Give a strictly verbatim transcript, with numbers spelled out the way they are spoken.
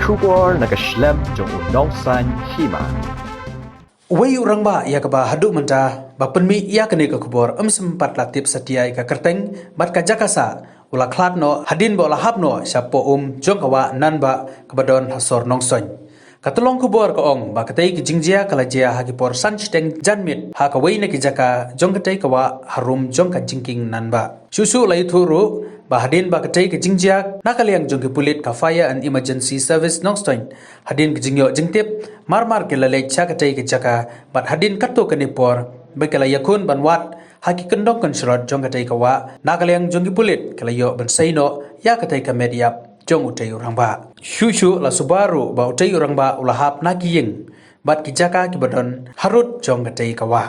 Khubor na ka shlem jong u nongsan hima. Uwei u rangbah ïa kaba haduh mynta ba pynmih ïa kane ka khubor ym shym pat la tip satia ïa ka kyrteng bad ka jaka sah u la khlad noh hadien ba u la hap noh sha poh um jong ka wah Nanbah kaba don ha sor Nongstoiñ. Ka tyllong khubor ka ong ba katei ka jingjia ka la jia ha ki por san shiteng janmiet ha kawei na ki jaka jong katei ka wah harum jong ka jingkieng Nanbah. Shuh shuh la ïathuh ruh ba hadien ba katei ka jingjia na ka liang jong ki pulit ka Fire and Emergency Service Nongstoiñ, hadien ka jingïoh jingtip, mar mar ki la leit sha katei ka jaka bad hadien katto katne por ba ki la ïakhun ban wad ha ki kyndong kynshrot jong katei ka wah na ka liang jong ki pulit ki la ïoh ban sei noh ïa katei ka met ïap jong utei u rangbah. Shuh shuh la suba ruh ba utei u rangbah u la hap na ki ïing bad ki jaka kiba don harud jong katei ka wah.